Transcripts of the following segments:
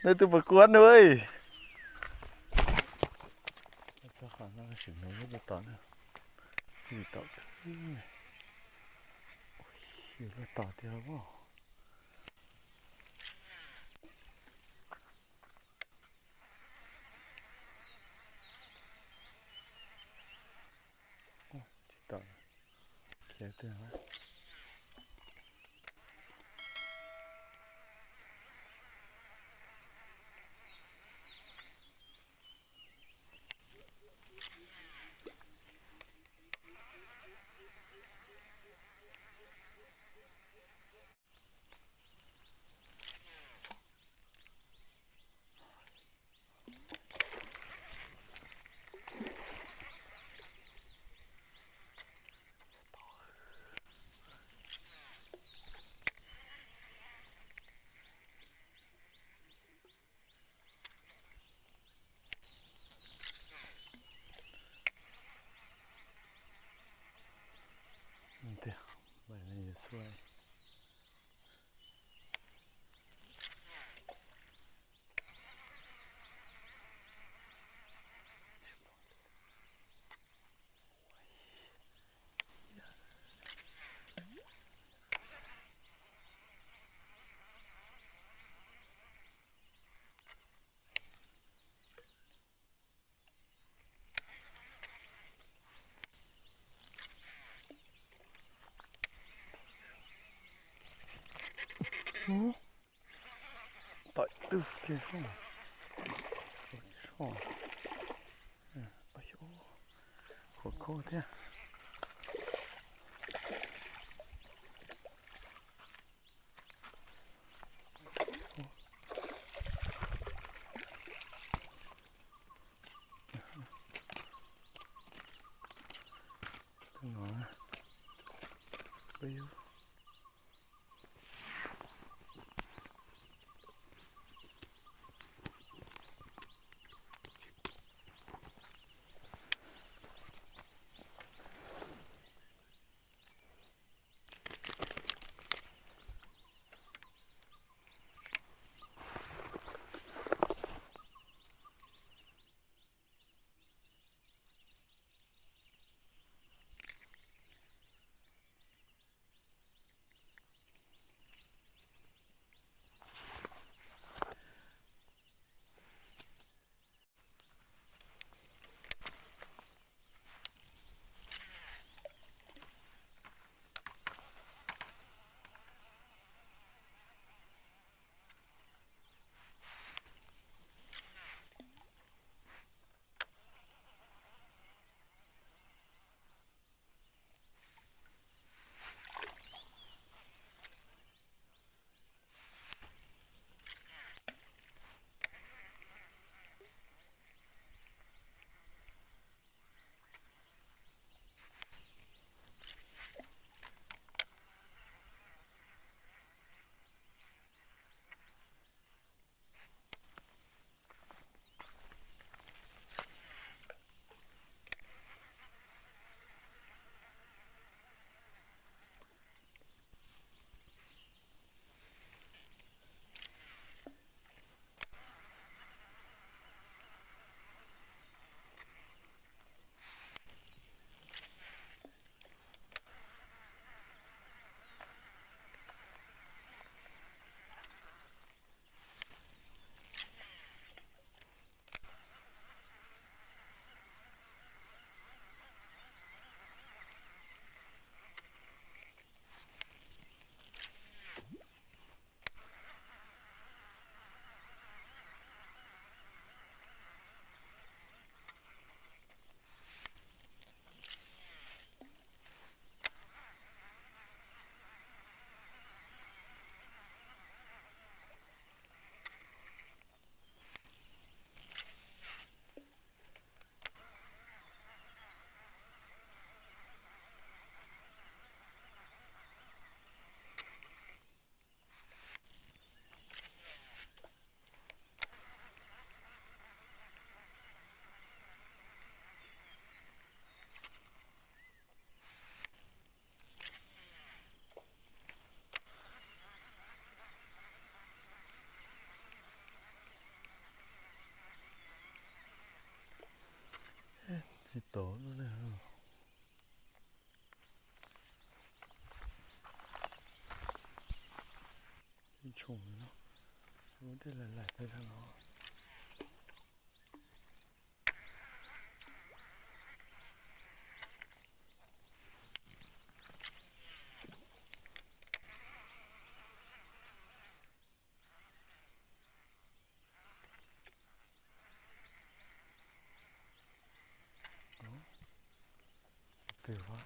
Nui tu pa kuan nui. Sa kha na ka sim nui tu ta na. Ni ta. Ui, la ta ti la bo. Ui, ti ta. Kia te ha. Nte, bai na ye suai. Hm? Tại tư kia không? Không. Ôi dồi, khổ khổ thế. ຕິດຕໍ່ແລ້ວເນາະ ເປັນຊ່ອງເນາະ ໂອ້ ໄດ້ຫຼາຍໆເລີຍເນາະ. ເອີ ຖືວ່າ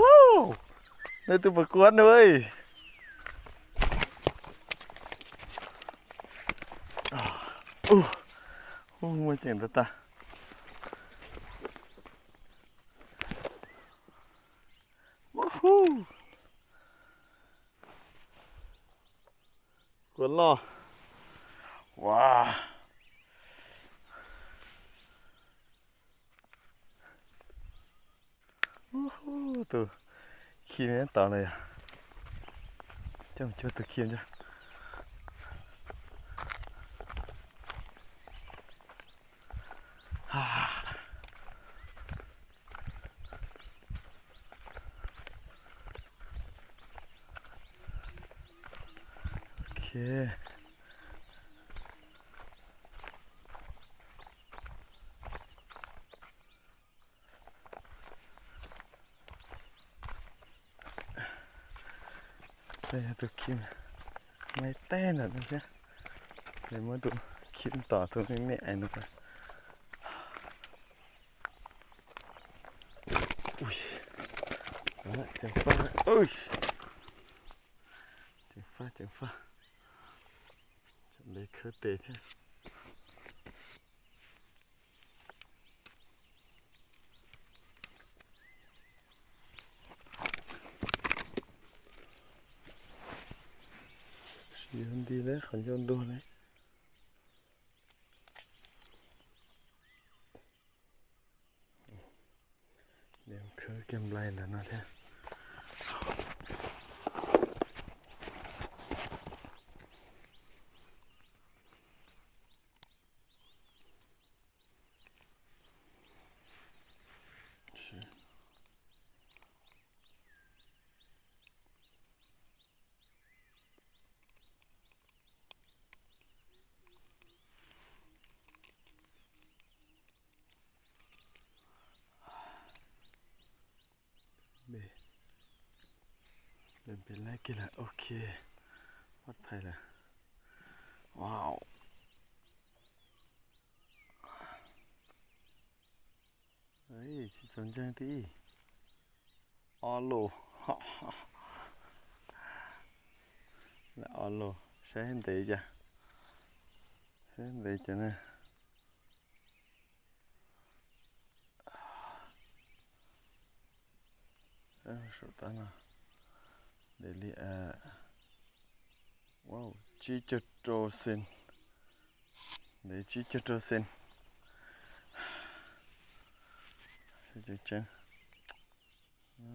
ວ້າວ ໄດ້ໂຕປາກວດເວີຍ. ໂອ້ ໂອ້ ມາເຈັງຕາຕາ. ວູ້ ກວນລໍ ວ້າ ໂອ້ໂຫ ໂຕ ຂີ້ແມ່ນຕາເລີຍ ຈ້ຳຈົດໂຕຂີ້ມັນຈ້ະ. ໂອເຄ ໄປຫາໂຕຄີມ ໄມ້ແຕ້ນນັ້ນເນາະ ໄປເບິ່ງໂຕຄີມຕໍ່ໂຕແມ່ໆ ໄອ້ນັ້ນ. ອຸ້ຍ ເຈົ້າຟ້າ ເອີຍ ເຈົ້າຟ້າ ເຈົ້າຟ້າ ຈຳໄດ້ເຄີເຕະແທ້. ຊິຢູ່ຫັ້ນດີແລ້ວ ຄັນຍ້ອນໂດນແລ້ວ ແນມເຄີແກ້ມໄລ່ແລ້ວນະແທ້. ອ ເປັນແລ້ວກິນລະ ໂອເຄ ປອດໄພລະ. ວ້າວ ເອີຍ ຊິສົນຈັ່ງຕິ ອໍໂລ ແລະ ອໍໂລ ໃຊ້ເຫັນເຕຈະ ໃຊ້ເຫັນເຕຈະນະ. ເອີ ໂຊຕານາ ເດລີ ເອີ ວ້າວ ຈີໂຈໂຕເຊັນ ເດ ຈີໂຈໂຕເຊັນ ເຈັງໆ ໂອ້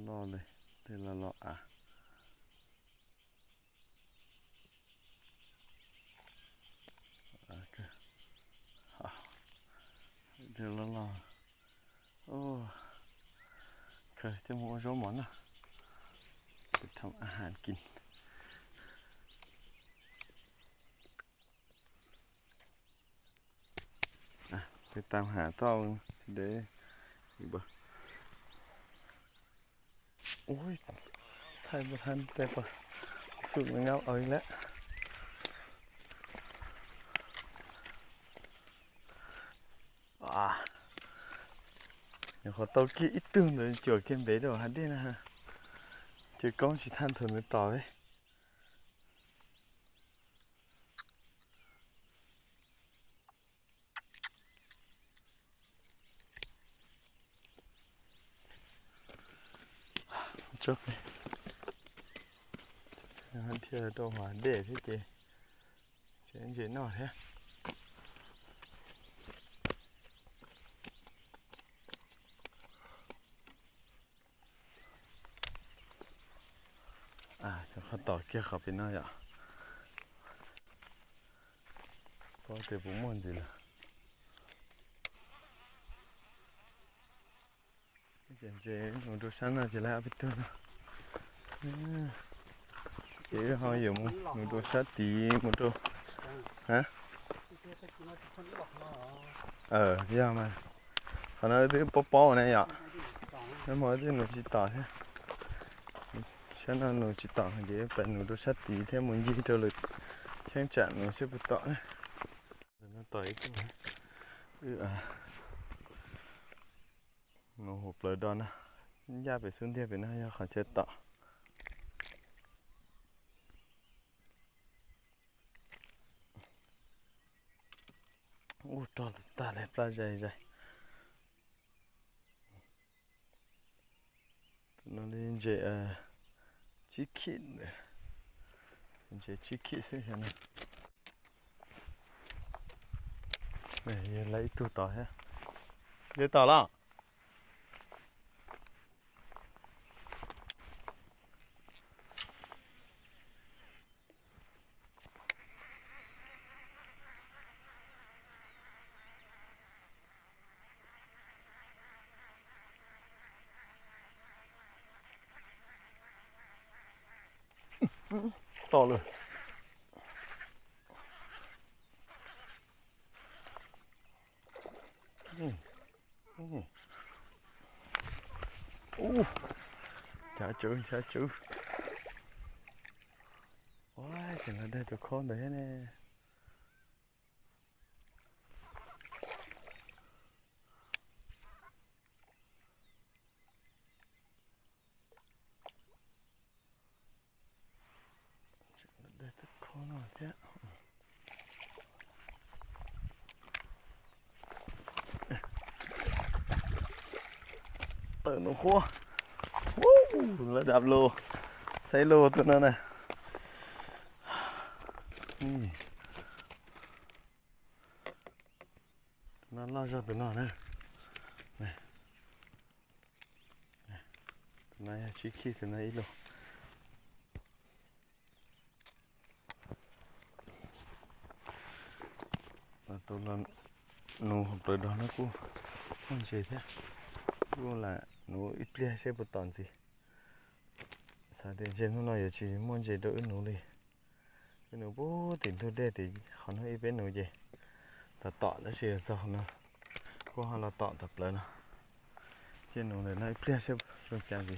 ຫຼໍ່ເລີຍ ເດລະຫຼໍ່ອາ. ອ່າ ເດີນລະລອງ ໂອ້ ເຄີຍຈະໝູ່ໂອໂຊໝອນເນາະ ໄປທຳອາຫານກິນ. ອ່ະ ໄປຕາມຫາຕໍ່ເບິ່ງຊິໄດ້ອີກບໍ່. ໂອ້ຍ ຖ່າຍບໍ່ທັນ ແຕ່ປາສູນມັນຫຍັບເອົາອີກແລ້ວ. ອ່າ ດຽວຂໍໂຕກິນອີກຕື່ມ ດຽວຈົວກິນເບັດດອກຫັ້ນເດ້ນະ. ເຈີກ້ອງຊິທັນເຖິງມື້ຕໍ່ເວີຍ. ຈົບເລີຍ ເທື່ອດອກຫວານເດພີ່ເຈ ເຈນເຈນອແທ້. ອ່າ ດຽວຂໍຕໍ່ກ່ຽວເຂົ້າໄປໜ້ອຍເນາະ ພໍແຕ່ບໍ່ມ່ວນຊິລະ. ເຈນເຈ ໜູດູຊານອ ເຈລະເອົາໄປຕົວະ ເອີ ເຮົາຢູ່ ໜູດູຊາຕີ ໝູໂຕ ຮະ ເອີ ຢ່າມາ ເຂົາໜ້າຈະປໍໆ ນະຍະ ແມ່ນບໍ່ ໜູຈິຕາ ຊານອ ໜູຈິຕາ ເດ ໄປໜູດູຊາຕີ ແທ້ໝູຢີໂຕເລີຍ ແຂ່ງຈາກໜູຊິບໍ່ຕອນະ. ຕໍ່ອີກ ເອີ ອາ ໜູຫົວເປີດອນນະ ຢ່າໄປຊຸນທຽບໄປນະ ຢ່າເຂົ້າເຂດຕໍ່. ໂອ້ ຕໍ່ຕາແລະປາໃຫຍ່ໆ. ໂຕນັ້ນເດ ເຈ ເອີ ຈິຄິດ ເຈ ຈິຄິດຊິຫັ້ນນະ. ແມ່ນ ເຮັດໄລ່ຕູ້ຕໍ່ແທ້ ເຮັດຕໍ່ແລ້ວ. ຕໍ່ເລີຍ ອືມ ໂອ້ ຈາຈູ ຈາຈູ ໂອ້ຍ ຈັ່ງໄດ້ໂຕຄອນໄດ້ແນ່. ໄດ້ແຕ່ຂໍໜ້ອຍແທ້ ເອີ ໜູຄົວ ໂອ້ ລະດັບໂລ ໃສ່ໂລໂຕນັ້ນນະ ນີ້ ໂຕນັ້ນລອດຈອກໂຕນັ້ນນະ ນີ້ ນາຍຊິຂີ້ຕົວນັ້ນອີໂລ ໂຕລະໜູຂອງໂຕດອນນະ ກູມ່ວນເຈແທ້ ກູລະໜູອີເປຍເຊບໍ່ຕອນຊິ ສາເດເຈໜູນ້ອຍຢູ່ຊິມ່ວນເຈໂຕອື່ນໜູເລີຍ. ເປັນໜູປູຕິນທູດເດຕິ ຂອງເຮົາອີເປັນໜູເຈ ຕະເຕາະລະຊິຈອກເນາະ ພວກເຮົາລະເຕາະຕະເປີເນາະ Trên nụ này nó pliag xếp trong trang gì.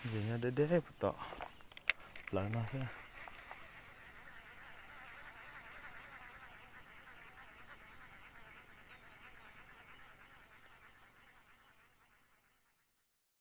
Giờ nhà đế đế bút tỏ. Lỡ nó sẽ.